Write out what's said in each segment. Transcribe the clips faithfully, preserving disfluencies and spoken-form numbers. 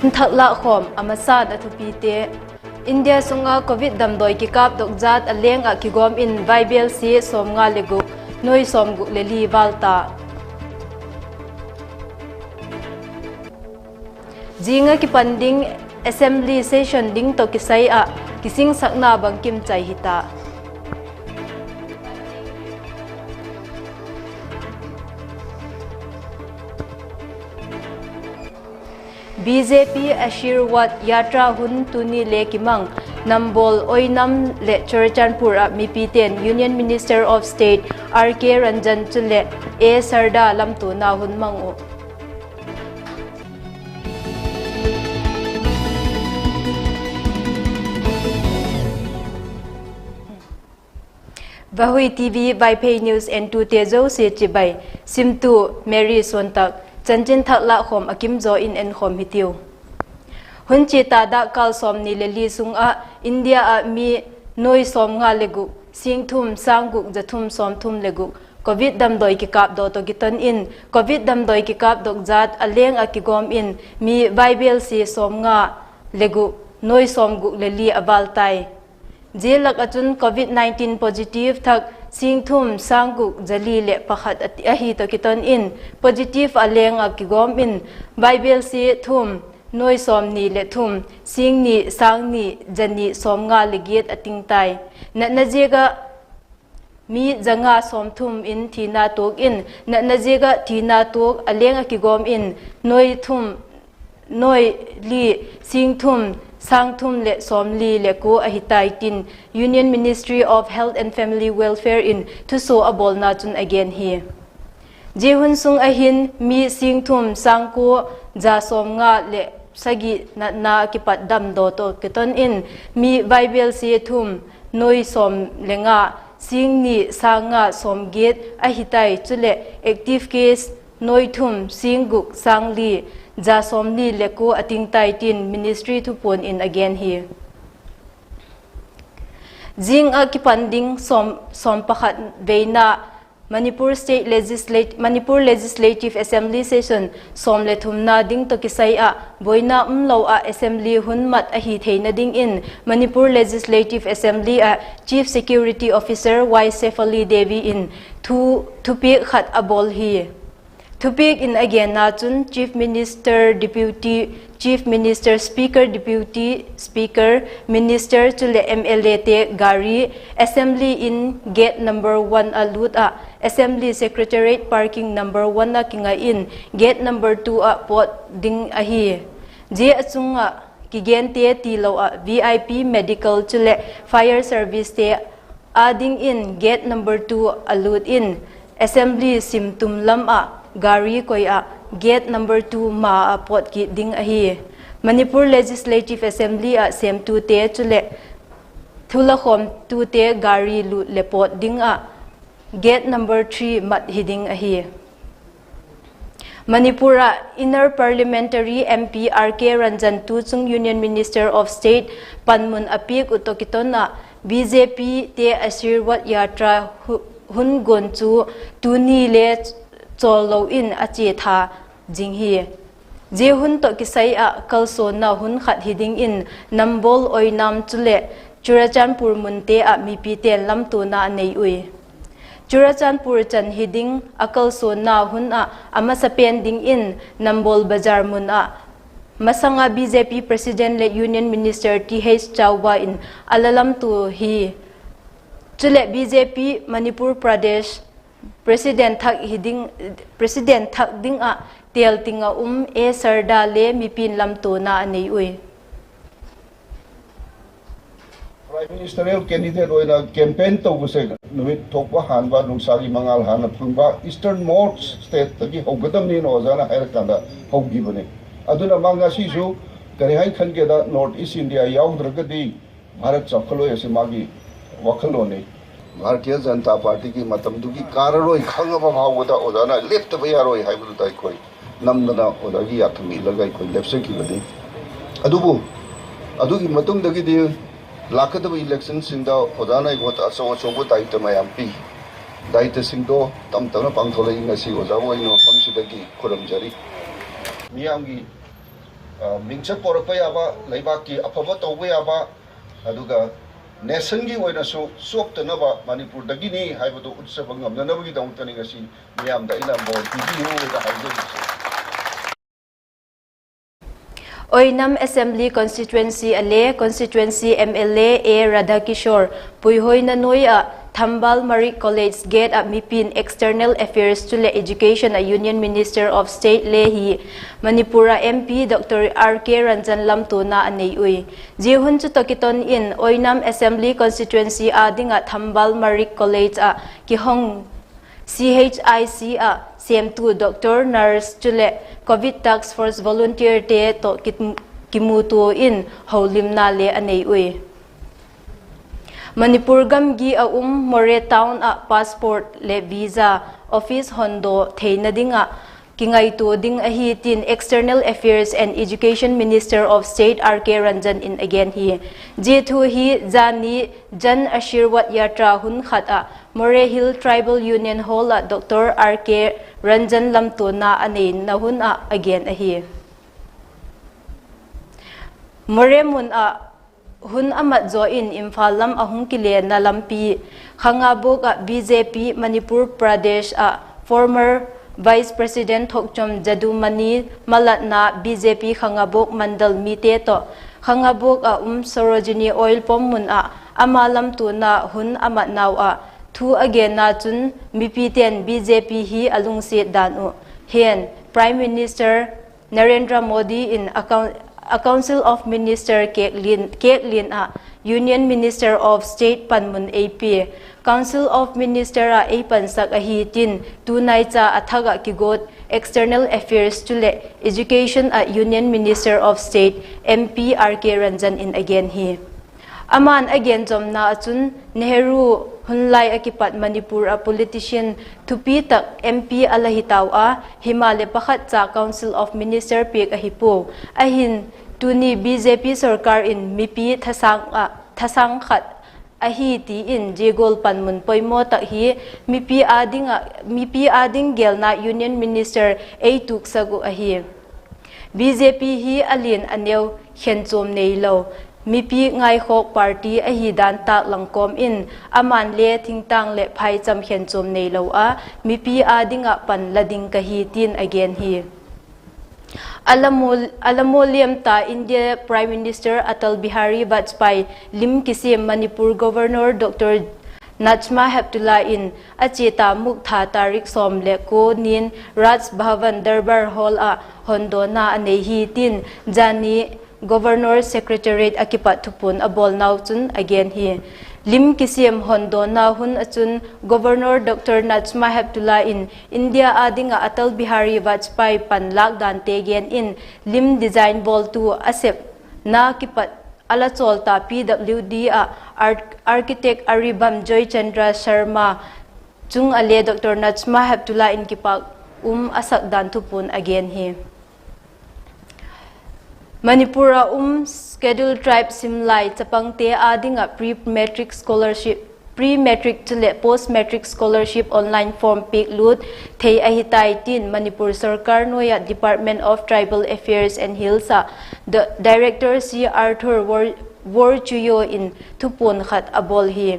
Thak lâkkhawm a masa'n a thupite. India sung ah Covid damdawi kikâpdok jat a leng ah kigawm in vaibelsia sawmnga le guk, nuai sawmguk le li vâl ta. Zing ah kipan ding Assembly session ding tawh kisai ah kisingsakna bangkim chai hita. BJP Ashirbad Yatra hun tuni le kimang. Nambol, Oinam leh Churachandpur ah mipite'n Union Minister of State R K Ranjan chuleh A Sharda lamtuana hun mang uh. Vahui TV Vaiphei News entute zosia chibai. Simtu Mary Suantak. Chanchin thak lâkkhawm a kim zaw in enkhawm hitiu. Hun chia ta dakkal sawmni le li sung ah India ah mi nuai sawmnga le guk, sîng thum, sâng guk, za thum, sawmthum le guk Covid damdawi kikâpdok tawh kiton in, Covid damdawi kikâpdok jat a leng ah kigawm in mi vaibelsia sawmnga le guk, nuai sawmguk le li a vâl tai. Zia lak ah chun Covid nineteen positive thak sîng thum, sâng guk, za li leh pakhat ahi tawh kiton in, positive a leng ah kigawm in vaibelsia thum, nuai sawmni leh thum, sîng ni, sâng ni, za ni, sawmnga le giat a ting tai. Natna ziak ah mi za nga sawmthum in thina tuak in, natna ziak ah thina tuak a leng ah kigawm in nuai thum, nuai li, sîng thum, sâng thum leh sawmli le kua ahi tai tin Union Ministry of Health and Family Welfare in thusua a bawlna chun a gen hi. Zia hun sung ah hin mi sîng thum, sâng kua, za sawmnga leh sagi natna kipat damdaw tawh kiton in mi vaibelsia thum, nuai sawm le nga, sîng ni, sâng nga, sawmgiat ahi tai. Chuleh active case nuai thum, sîng guk, sâng li, za sawmli le kua a ting tai tin Ministry thupuan in a gen hi. Zing ah kipan ding sawm, sawm pakhat veina Manipur State Legislat-, Manipur Legislative Assembly session sawm le thumna ding tawh kisai ah buaina umlo ah Assembly hun mat ahi theina dingin Manipur Legislative Assembly ah Chief Security Officer Y Sefali Devi in thu, thupiak khat a bawl hi. Thupiak in a genna chun Chief Minister, Deputy Chief Minister, Speaker, Deputy Speaker, Minister chuleh MLAte gari Assembly in gate number one ah lut ah Assembly Secretariat parking number one ah kingai in gate number two ah pawt ding ahi. Zia a chung ah kigente tilo ah VIP, medical chuleh fire servicete â dingin gate number two a lut in Assembly sim tum lam ah gari koi ah gate number two ma ah pawt kit ding ahi. Manipur Legislative Assembly ah sêmtute chuleh thulakhawmtute gari lut leh pawt ding ah gate number three mat hi ding ahi. Manipur ah Inner Parliamentary MP R K Ranjan tu chung Union Minister of State panmun a piak uh tawh kiton ah BJPte Ashirbad Yatra hu-, hun guan chu tuni le chawl lo in a chia tha zing hi. Zia hun tawh kisai ah kalsuanna hun khat hi dingin Nambol, Oinam chuleh Churachandpur munte ah mipite'n lamtuana a nei ui. Churachandpur chan hi ding a kalsuanna hun ah a masapen dingin Nambol Bazar mun ah masang ah BJP President leh Union Minister Th Chauba in a la lamtua hi. Chuleh BJP Manipur Pradesh President thak hi ding, President thak ding ah têl ting ah um A Sharda le mipi'n lamtuana a nei ui. Prime Ministerial candidate ꯑꯣꯏꯅ campaign ꯇꯧꯕꯁꯦ ꯅꯨꯃꯤꯠ ꯊꯣꯛꯄ ꯍꯥꯟꯕ, ꯅꯨꯡꯁꯥꯒꯤ ꯃꯉꯥꯜ ꯍꯥꯟꯅ ꯐꯪꯕ Eastern most stateꯇꯒꯤ ꯍꯧꯒꯗꯕꯅꯤꯅ ꯑꯣꯖꯥꯅ ꯍꯥꯏꯔꯀꯥꯟꯗ ꯍꯧꯈꯤꯕꯅꯤ꯫ ꯑꯗꯨꯅ ꯃꯥ ꯉꯁꯤꯁꯨ ꯀꯔꯤ ꯍꯥꯏ ꯈꯟꯒꯦꯗ, North East India ꯌꯥꯎꯗ꯭ꯔꯒꯗꯤ ꯚꯥꯔꯠ ꯆꯥꯎꯈꯠꯂꯣꯏ ꯑꯁꯤ ꯃꯥꯒꯤ ꯋꯥꯈꯜꯂꯣꯟꯅꯤ꯫ ꯚꯥꯔꯇꯤꯌ ꯖꯅꯇꯥ ꯄꯥꯔꯇꯤꯒꯤ ꯃꯇꯝꯗꯨꯒꯤ ꯀꯥꯔꯔꯣꯏ ꯈꯪꯉꯕ ꯐꯥꯎꯕꯗ ꯑꯣꯖꯥꯅ ꯂꯦꯞꯇꯕ ꯌꯥꯔꯣꯏ ꯍꯥꯏꯕꯗꯨꯗ ꯑꯩꯈꯣꯏ ꯅꯝꯗꯅ ꯑꯣꯖꯥꯒꯤ ꯌꯥꯊꯪ ꯏꯜꯂꯒ ꯑꯩꯈꯣꯏ ꯂꯦꯞꯆꯈꯤꯕꯅꯤ꯫ ꯑꯗꯨꯕꯨ ꯑꯗꯨꯒꯤ ꯃꯇꯨꯡꯗꯒꯤꯗꯤ ꯂꯥꯛꯀꯗꯕ electionꯁꯤꯡꯗ ꯑꯣꯖꯥꯅ ꯑꯩꯉꯣꯟꯗ ꯑꯆꯧ ꯑꯆꯧꯕ ꯗꯥꯌꯤꯇ꯭ꯋ ꯃꯌꯥꯝ ꯄꯤ꯫ ꯗꯥꯌꯤꯇ꯭ꯋꯁꯤꯡꯗꯣ ꯇꯞ ꯇꯞꯅ ꯄꯥꯡꯊꯣꯛꯂꯛꯏ꯫ ꯉꯁꯤ ꯑꯣꯖꯥꯕꯨ ꯑꯩꯅ ꯃꯐꯝꯁꯤꯗꯒꯤ ꯈꯨꯔꯨꯝꯖꯔꯤ꯫ ꯃꯤꯌꯥꯝꯒꯤ ꯑ, ꯃꯤꯡꯆꯠ ꯄꯣꯔꯛꯄ ꯌꯥꯕ, ꯂꯩꯕꯥꯛꯀꯤ ꯑꯐꯕ ꯇꯧꯕ ꯌꯥꯕ, ꯑꯗꯨꯒ nationꯒꯤ ꯑꯣꯏꯅꯁꯨ ꯆꯣꯞꯇꯅꯕ ꯃꯅꯤꯄꯨꯔꯗꯒꯤꯅꯤ ꯍꯥꯏꯕꯗꯨ ꯎꯠꯆꯕ ꯉꯝꯅꯅꯕꯒꯤꯗꯃꯛꯇꯅꯤ ꯉꯁꯤ ꯃꯤꯌꯥꯝꯗ ꯑꯩꯅ ꯕꯣꯔ ꯄꯤꯕꯤꯌꯨ ꯍꯥꯏꯅ ꯍꯥꯏꯖꯔꯤꯕꯁꯦ꯫ ꯑꯣꯏꯅꯥꯝ Assembly Constituency ꯑꯂꯦ Constituency MLA A Radhakishore Puihoi na nuai ah Thambal Marik College gate ah mipi'n External Affairs chuleh Education ah Union Minister of State le hi Manipur ah MP Dr. R K Ranjan lamtuana a nei ui. Zia hun chu tawh kiton in Oinam Assembly Constituency â ding ah Thambal Marik College ah kihong CHIC ah sêmtu doctor, nurse chuleh Covid Task Force volunteerte tawh ki, kimutua in holimna le a nei ui. Manipur gamgi a um Moreh Town ah passport leh visa office hondaw theina ding ah kingaitua ding ahi tin External Affairs and Education Minister of State R K Ranjan in a gen hi. Zia thu hi zani Jan Ashirwad Yatra hun khat ah Moreh Hill Tribal Union Hall ah Dr. R K Ranjan lamtuana a neina hun ah a gen ahi. Moreh mun ah hun a mat zaw in Imphal lam a hung kilenna lampi Khangabok ah BJP Manipur Pradesh ah former Vice President Thokchom Jadumani malatna BJP Khangabok Mandal mite tawh Khangabok ah um Sarojini Oil Pump mun ah ama lamtuana hun a matnau ah thu a genna chun mipite'n BJP hi a lungsiat dan uh hen Prime Minister Narendra Modi in a Coun-, a Council of Minister kêklian, kêklian ah Union Minister of State panmun ei pia, Council of Minister ah ei pansak ahi tin tunaicha a thak ah kigot External Affairs chuleh Education ah Union Minister of State MP R K Ranjan in a gen hi. Ama'n a gen zomna ah chun Nehru hun lai a kipat Manipur ah politician thupi tak MP a la hi tau a, himaleh pakhat cha Council of Minister piak ahi puau. Ahin tuni BJP sorkar in mipi thasâng ah, thasâng khat ahi ti in zia gual panmun poimaw tak hi mipi â ding ah, mipi â ding gelna Union Minister ei tuksak uh ahi. BJP hi a lian a neu khenchuam neilo, mipi ngaikhawk party ahi dan tâk lang kawm in, ama'n le thingtâng leh phaicham khenchuam neilo a, mipi â ding ah pan la ding ka hi tin a gen hi. A la maw, a la maw liam ta India Prime Minister Atal Bihari Vajpayee lim kisiam Manipur Governor Dr. Najma Heptulla in a chia ta Muk tha tarik sawm leh kua nin Raj Bhavan Darbar Hall ah hondawna a nei hi tin zani Governor Secretariat a kipat thupuan a bawlnau chun a gen hi. Lim kisiam hondawna hun ah chun Governor Dr. Najma Heptulla in India â ding ah Atal Bihari Vajpayee pan lâk dante gen in lim design bawltu a sepna kipat a la chawl ta PWD ah Arch-, Architect Aribam Joychandra Sharma chung ah le Dr. Najma Heptulla in kipâk um a sak dan thupuan a gen hi. Manipur ah um Scheduled Tribe simlai chapangte â ding ah pre-matric scholarship, pre-matric chuleh post-matric scholarship online form piaklut thei ahi tai tin Manipur sorkar nuai ah Department of Tribal Affairs and Hills ah Director C Arthur Wor-, Worchuyo in thupuan khat a bawl hi.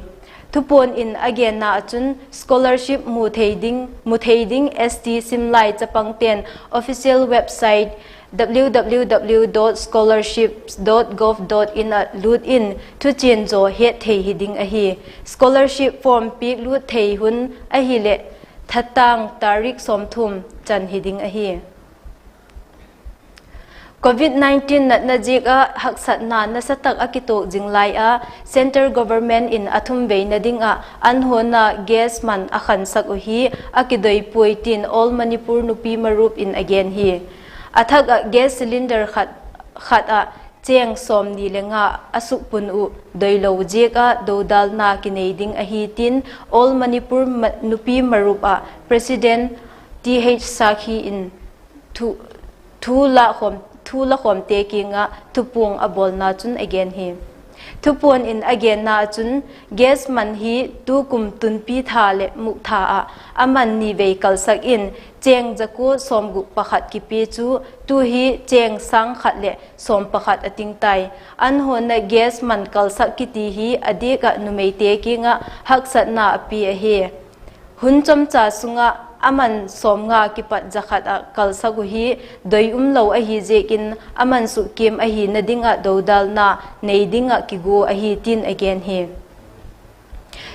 Thupuan in a genna ah chun scholarship mu thei ding, mu thei ding ST simlai chapangte'n official website W W W dot scholarships dot gov dot in ah lut in thuchian zaw het thei hi ding ahi. Scholarship form piaklut thei hun ahileh thattâng tarik sawmthum chan hi ding ahi. Covid nineteen natna ziak ah haksatna nasatak a kituak zing lai a, Centre Government in a thumveina ding ah an huan a gas man a khansak uh hi a kidoi puai tin All Manipur Nupi Marup in a gen hi. A thak ah gas cylinder khat, khat ah chêng sawmni le nga a sukpun uh doilo ziak ah dodalna kinei ding ahi tin All Manipur Ma-, Nupi Marup ah President Th Sakhi in thu, thu la khawm, thu la khawmte kiang ah thupuan a bawlna chun a gen hi. Thupuan in a genna ah chun, gas man hi tukum tunpi tha leh muk tha ah a man ni vei kalsak in, chêng za kua sawmguk pakhat kipia chu tu hi chêng sâng khat leh sawm pakhat a ting tai. An hawn ah gas man kalsak kiti hi a diak ah numeite kiang ah haksatna a pia ahi. Hun chomcha sung ah a man sawmnga kipat za khat ah kalsak uh hi doi um lo ahi ziakin, a man sukkiam ahina ding ah dodalna nei ding ah kigua ahi tin a gen hi.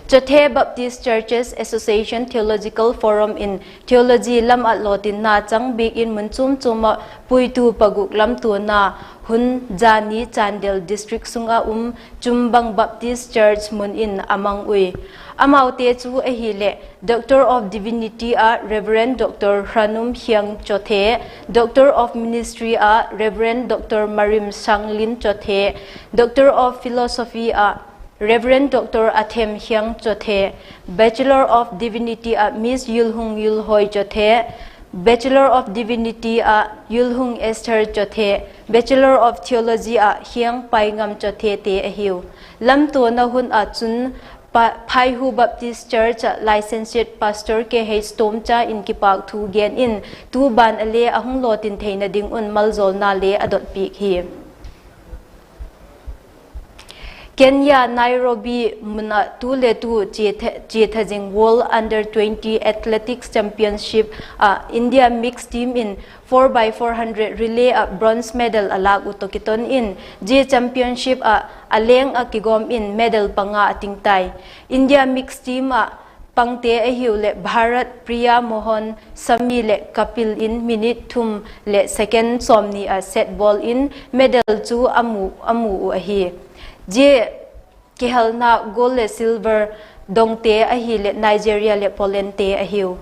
Chawthe Baptist Churches Association Theological Forum in theology lam ah lawtinna chang bik in mun chuam chuam ah puitu paguk lamtuana hun zani Chandel District sung ah um Chumbang Baptist Church mun in a mang ui. Amaute chu ahileh Doctor of Divinity ah Reverend Doctor Hranum Hiang Chawthe, Doctor of Ministry ah Reverend Doctor Marim Sanglin Chawthe, Doctor of Philosophy ah Reverend Doctor Athem Hiang Chawthe, Bachelor of Divinity ah Miss Yulhung Yulhoi Chawthe, Bachelor of Divinity ah Yulhung Esther Chawthe, Bachelor of Theology ah Hiang Paingam Chawthe te ahiu. Lamtuana hun ah chun Pa-, Phaihu Baptist Church ah Licentiate Pastor K H Tomcha in kipâk thu gen in, tu ban a le a hung lawtin theina ding un maljawlna le a dot piak hi. Kenya, Nairobi mun ah tu le tu chia tha-, chia tha zing World Under twenty Athletics Championship ah India mixed team in four by four hundred relay ah bronze medal a lâk uh tawh kiton in, zia championship ah a leng ah kigawm in medal panga a ting tai. India mixed team ah pangte ahiu leh Bharat, Priya Mohan, Sami leh Kapil in minute thum leh second sawmni ah set bawl in medal chu a mu, a mu uh ahi. Zia kihelna gold leh silver dongte ahileh Nigeria leh Poland te ahiu.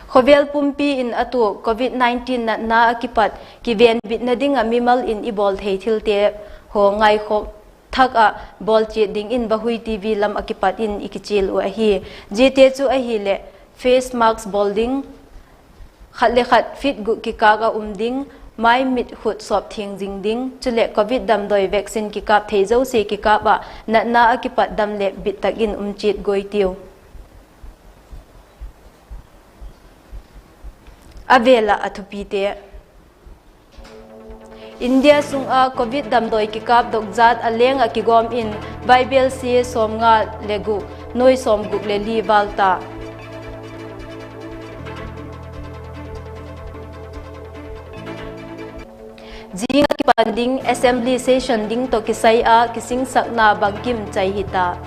Khawvel pumpi in a tuak Covid nineteen natna ah kipat kivenbitna ding ah mimal in i bawl thei thilte haw ngaikhawk thak ah bawl chiat dingin Vahui TV lam ah kipat in i kichial uh ahi. Ziate chu ahileh face mask bawl ding, khat le khat feet guk kikâk ah um ding, mai mit khut sawp thiang zing ding, chuleh Covid damdawi vaccine kikâp thei zosia kikâp ah natna ah kipat dam leh bit tak in um chiat guai tiu. A vêl ah a thupite. India sung ah Covid damdawi kikâpdok zat a leng ah kigawm in vaibelsia sawmnga le guk, nuai sawmguk le li val ta. Zing ah kipan ding assembly session ding tawh kisai ah kisingsakna bangkim chai hita.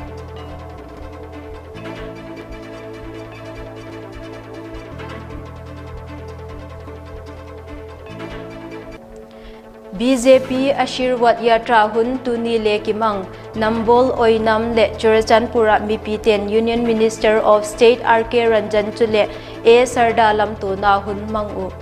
BJP Ashirbad Yatra hun tuni le kimang, Nambol, Oinam leh Churachandpur ah mipite'n Union Minister of State R K Ranjan chuleh A Sarda lamtuana hun mang uh.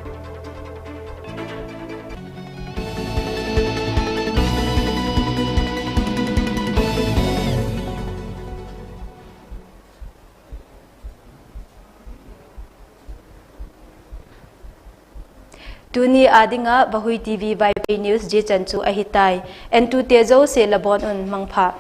Tuni â ding ah Vahui TV Vaiphei News zia chan chu ahi tai. Entute zosia la bawn un mangpha.